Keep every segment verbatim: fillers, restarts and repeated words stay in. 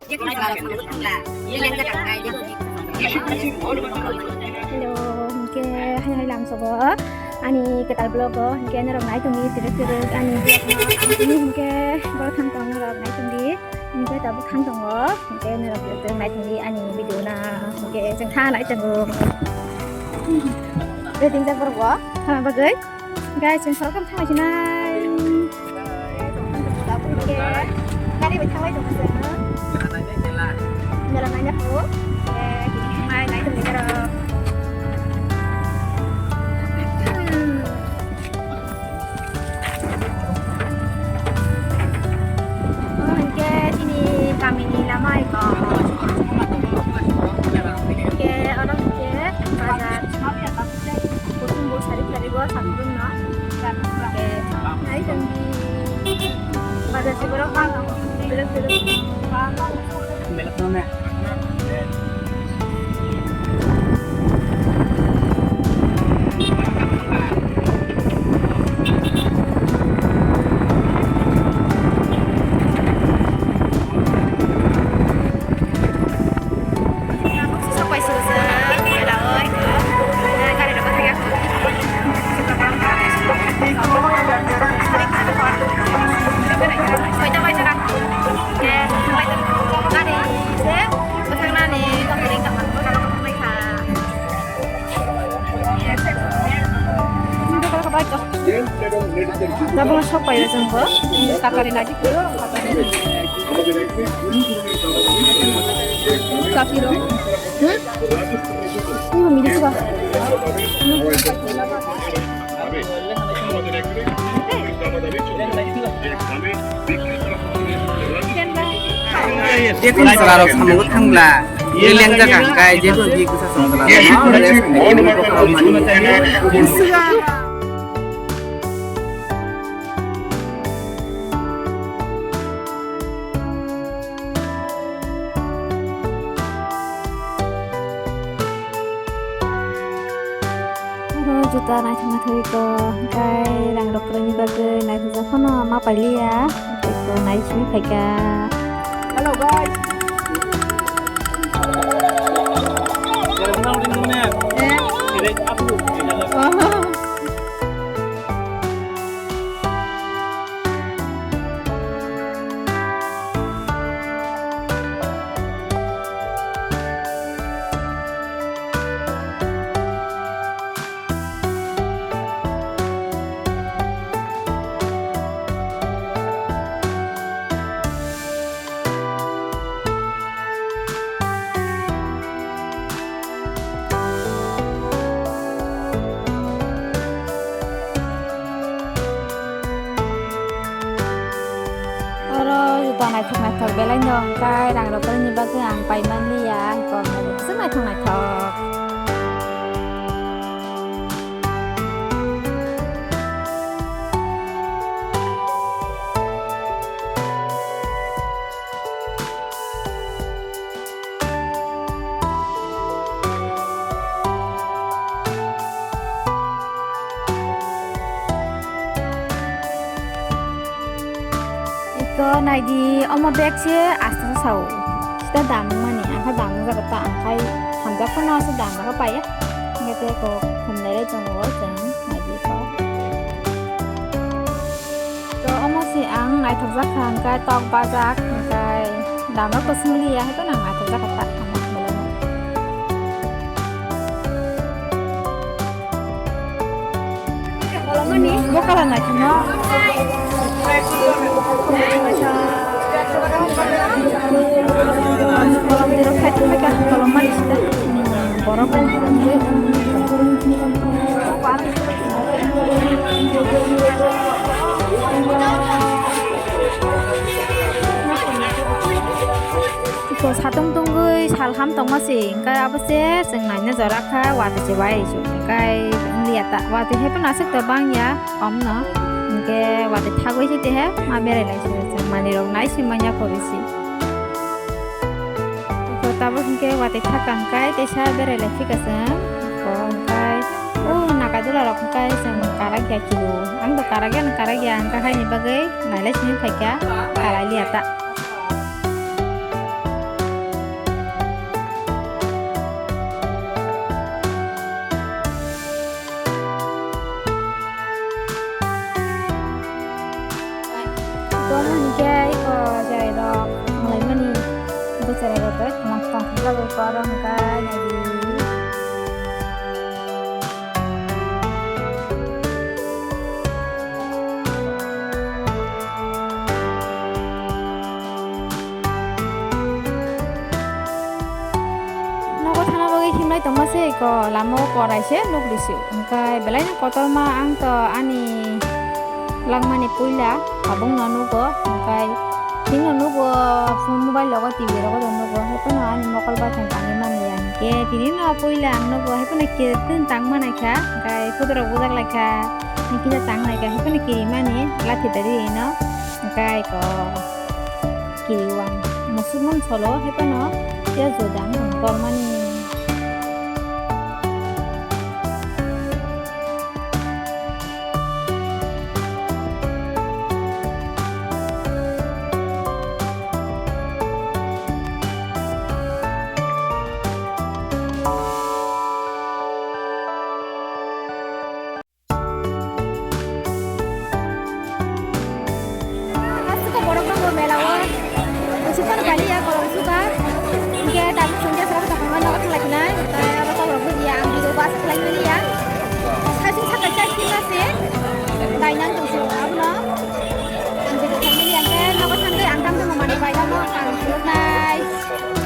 Hello, hingke hai hai lamsogo ani kwtal vlog o hingke norok nai tongdi tirek tirek ani vlog no ang tini hingke borok thang tong norok nai tongdi hingke tabuk thang tongo hingke norok tirek tirek nai tongdi ani video na hingke chwng tha nai tongo. Ready jak borok bo thana bagwi. Guys, chwng khoroktham thanglaisai nai. Gari bai thanglai tongo chwng. Mela naina pho. Eh, thanglai nai tongwi borok. Hmm. Oh, hingke chini kamini lama eko. Hingke oro hingke bazar. Kutung bo sari sari bo satung no. Oke. Hai tongdi. Bazar se borok bang. Belok belok. Belok belok. Tabuk sok pai rw jang bo. Kakari nadi kuro, kakari. Kapiro. Hmm? Ini mami di sini. Jekun chwlarok samungo thangla, ye lengjak ang kai, jekun biksa chwlarok. Oro juta naithok naithok eko, hwnkhe rang rok kwrwini bagwi naithokjak phano ma pailiya, tei eko nai simi phaikha. Hello guys. Eh? Oh. Oro juta naithok naithok belai no hwnkhe rang rok kwrwini bagwi ang pai manliya, kok naithok naithok. Eko naidi, omo bag se asta sa sao. Sita dam mani, angkha dam jaga ta, angkhai hamjak phano asa dam jaga paya. Angkhe tei eko humnai rai tongo, chwng naidi ko. To omo se ang naithokjak kha, hwnkhe tok bajak, hwnkhe damrok to swngliya, haiphano ang naithokjak kha ta, ang belai no. Bo kalar naithokno. Kolom dirok khai tongkha, kolom mani sida. Borok. Iko satung tungwi sal ham tongma se, hwnkhe abo se chwng naina jora kha, watwi se bai se, hwnkhe wngya ta, watwi hai phano aswk to bangya, kom no, hwnkhe watwi thagwi se tehe ma berai lai se, chwng manwi rok nai se manya kho bisi. Iko tabuk hwnkhe watwi thakang kai teisa berai lai phika chwng. Iko hwnkhe o nagadula rok hwnkhe chwng karak ya kilo. Ang bo karak ya, karak ya hwnkhe haini bagwi nailai simi phaikha, kalai liya ta. Sere rok bai khumang khumang khum jagwi koro hwnkhe naidi. Nogo thana bagwi himlai tongma se eko lama o korai se nukli se hwnkhe belai no kotorma ang to ani langmani puila tabuk no nugo hwnkhe. Chini nugo phone mobile rogo T V rogo do nugo, haiphano ani mokol bathang tangwi mani ya. Hingke tini no puila ang nugo, haiphano kiri tang manai kha, hingke photo rok bujak lai kha, hingke kisa tang nai kha, haiphano kiri mani lathi dari no, hingke ko kiri wang musuk man solo, haiphano ya jodang tong mani. Aswk borok rok bo mela o. Sukar bali ya kolom sukar. Hingke tabuk songja sara kota kongma nogo thalai khnai. Tai abo kok rok buji ya ang video bas khlai mani ya. Saichung saka chai khe ma se. Dai nang tong se abono. Ang video khlai mani ya hingke nogo thangwi ang dam dam mani bai damo ang khuluknai.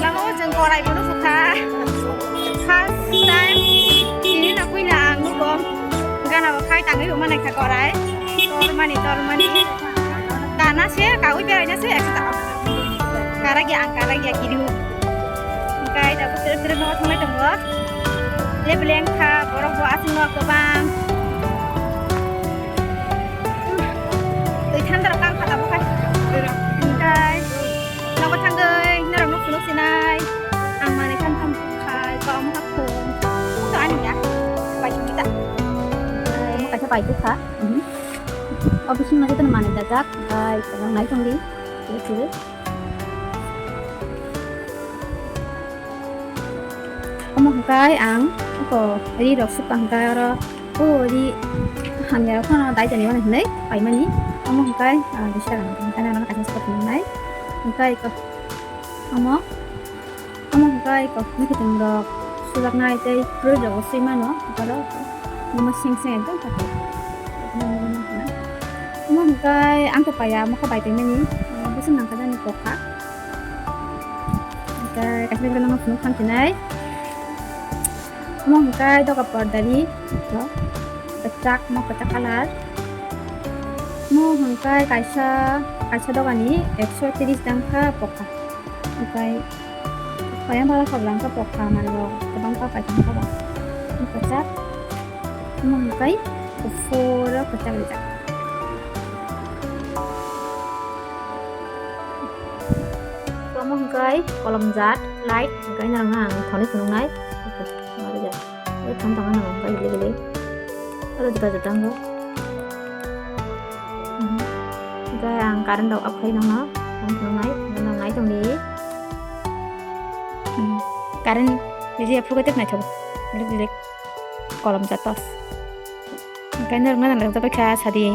Lama o jeng korai bono sukha. First time tini no puila ang nugo. Gana bo khai tangwi bo manai kha korai. Tormani, tormani. Kana se, kawi berai na se, eksa ta. Karagi ang, karagi ya kidu. Kai da kutir kutir no thongai tongo. Le beleng kha, borok bo asing no kobang. Twi thanda rok kang kha tabo kai. Kai. Nogo thangwi, norok no phunuk sinai. Ang manai tham tham khai, kom ha khum. To ani ya. Bai kita. Mo kaisa bai tu kha. Mhm. O bising no jotono manwi dajak, hwnkhe kwbang nai tongdi, tei kwrwi. Omo hwnkhe ang eko ri rok sukha hwnkhe oro o ri hamya rok phano dai tongmani hwnwi paimani. Omo hwnkhe, ah, bish taka hwnkhe norok kaisa sukha phunuknai. Hwnkhe eko omo. Omo hwnkhe kok mwkhwtwng rok sujaknai tei bwrwi rok swi mano, oro omo seng seng ekdom pathor. Omo hwnkhe ang to paiya, omo khe bai paimani, bwswk nangkha jani kokha. Hwnkhe kaisa kaisa nono phunuk thang sinai. Omo hwnkhe doga pordari rok kwchak, omo kwchak colour. Omo hwnkhe kaisa, kaisa dogani ekso tris dangkha kokha. Hwnkhe payam bala kok langkha pokha manwi bo kwbang kok kaisa kok kwchak. Omo hwnkhe kuphur o kwchak rijak. Omo hwnkhe kolom jat light hwnkhe norokno ang thani phunuknai. Oke, ma rijak. Oi, thang tong ano, oi, gili gili. Oro juda juda wngkha. Mhm. Hwnkhe ang current rok off khai nangno, ang tong nai, nang nai tong di. Hmm. Current, biji aphuru khe tek naithok. Gili gili. Kolom jatos. Hwnkhe norok nang nang jabai kha sadi.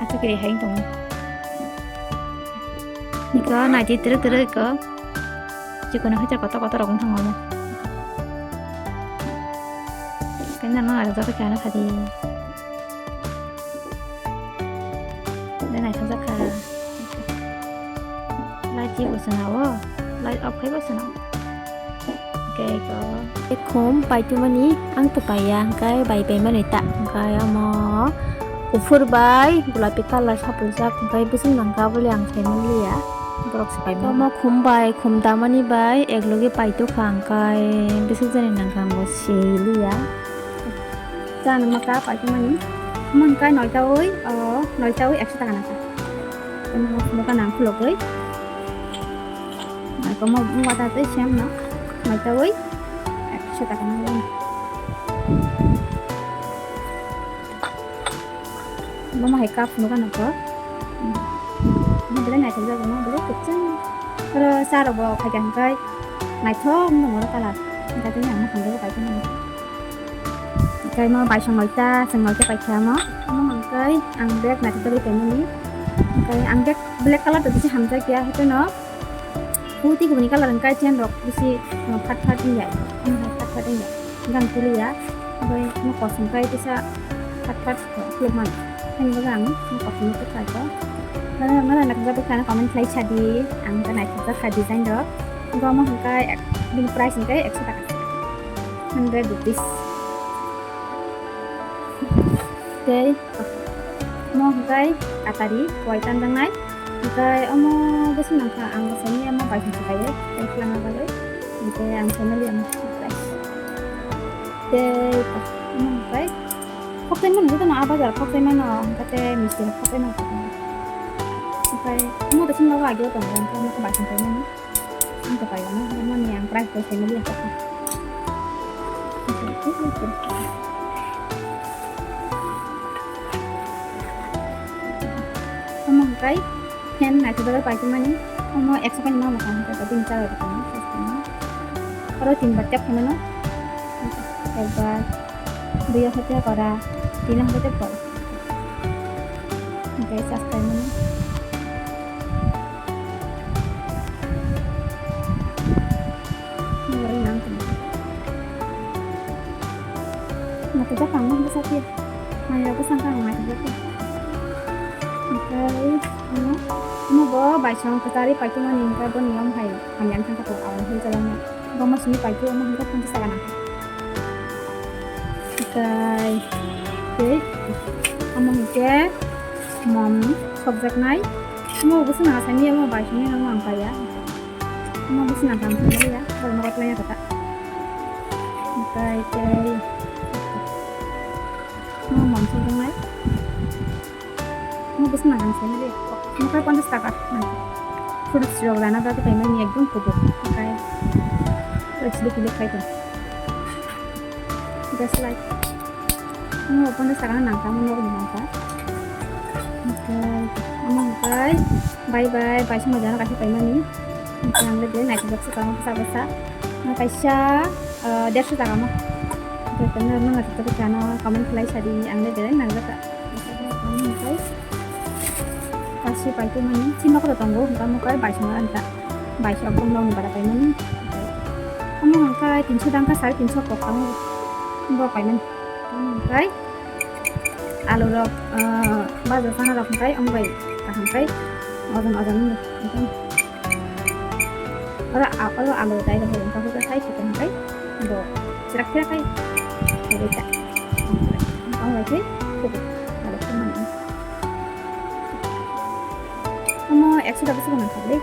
Achu kiri hai tong. Iko naidi tere tere iko. Chikon hai kotor kotor rok wng thango. Kanya no arjak khe ano khadi. Dai naithok jak kha. Light chibo swnao. Light off khaibo swnao. Hwnkhe eko. Ekhum paitumani ang to paiya, hwnkhe bai paimani ta, hwnkhe omo kuphur bai gulapi colour saphuljak, hwnkhe bwswk nangkha bole ang saimanliya, borok se paimani. Omo khum bai, khum damani bai eklogi paitukha, hwnkhe bwswk jani nangkha ang bo siliya. Chana maka paitumani, omo hwnkhe noita oi, o noita oi ekso taka nangkha. Omo nokha nang khulogwi. Mai komo wngkha ta tei sem no mai tawui ekso taka nang. Bomo hai cup nukha nukha. Omo belai naithok jak, omo belai kwchwng. Oro cha rok bo khaikha hwnkhe naithok wng tong oro colour. Hwnkhe tini ang muchungwi bo kaisa nang. Hwnkhe omo baisong noita, chwng noita paikha omo. Omo hwnkhe ang bag naithok togwi tongmani. Oke, ang black, black color to bisi hamjak ya, hwnkhe no. Phuti kubuni color wngkha chain rok bisi, uh, phat phat wngya, wngkha phat phat wngya, gang kuliya, obai no kosom kai tisa phat phat khulukmani, ani bagwi ang no kosom no kwthai kho. Mane, mane naithokjak kha, comment khlai sadi, ang ta naithokjak kha design rok, omo hwnkha ek, bini price hwnkha ekso taka, hundred rupees. Tei omo hwnkhe katari kuwai tanjaknai. Hwnkhe omo bwswk nangkha, ang bo saimanya omo bai khe kaiwi tei kwlangna bagwi. Hwnkhe ang family omo price. Tei omo hwnkhe khokchai mano jotono, a bazar khokchai mano, hwnkhe tei misti rok khokchai mano. Hwnkhe omo to simi nogo ageo tongo, hwnkhe omo khe bai khe kaimani. Ang to paiyano, mani ang price bo saimaliya kho. Omo hwnkhe fan naithotok khe paikhe mani, omo ekso kaini mama kha hwnkhe tini chara rwkha, oro tinbar tep khaimano, ekbar, dui hwnkhe kora, tin hwnkhe kora, hwnkhe charge khaimani. Naithotok ang bwsa khe. Manwi rok bwsa khe ang naithotok khe. Omo, omo bo baisong kwchari paikhe mani hwnkhe boni yom hai hamya wngkha khe aboni hinwi chalokma. Bo ma simi paikhe omo hwnkhe phansa saka nang. Tei, tei, omo hwnkhe mom sokjaknai. Omo bwswk nang asai manya, omo bai simi omo ang paiya. Omo bwswk nang kha ang paiya, borokno kotlaina kha ta. Tei, tei, omo mom sokjaknai. Omo bwswk nang kha ang saimanya. Omo khe ponchash taka nang. Fruits rok rana bagwi paimani ekdom kubuk. Omo khe sili sili khai tong. Just like. Omo ponchash taka nang kha, omo nokni nang kha. Omo hwnkhe bye bye, bai sima jana kaisa paimani. Hwnkhe ang le belai naithotok se tongo bwsa bwsa. Omo kaisa, ah, dersho taka mo. Hwnkhe naithotok se ano comment khlai sadi, ang le belai nangjak kha. Omo hwnkhe kaisa paikhe mani, si nogo tongo, hwnkhe omo khe baisong ang ta, baisong ekdom nokni bara paimani. Omo hwnkhe tinso dangkha, sare tinso kok tamo, bo paimani. Omo hwnkhe alu rok, ah, bajar sana rok hwnkhe omo bai kaham khe ojon ojon wngwi. Oro a-, oro alu dai rok wngkha, hwnkhe sai thwkhe hwnkhe bo chwrak chwrak khai khairwi ta. Wng bai khe thwkhe alu phunuknani. Omo ekso da bwswk nang kha ble.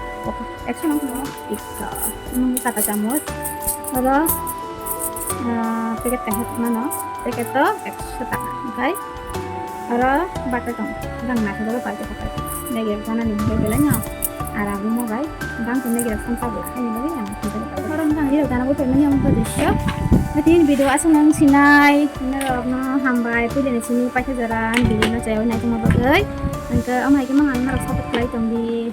Ekso nang kha. Ekso. Omo kata chamoj. Oro, ah, packet kaisa mano. Packet o ekso taka. Omo khe Oro butter tong, gang naithok bai tong kha. Maggie rok sanani hwnkhe belai no aram wngmo bai, gang tong Maggie rok sansa bo khaini bagwi ang hwnkhe. Oro wngkha ang ree rok dana bo phaimani omo khe drisyo. Tini video aswk nang sinai, norok no hambai, puila ni simi paitha jora ani video no chaywi naitongma bagwi. Hwnkhe omo hai khe mang ang norok support khlai tongdi.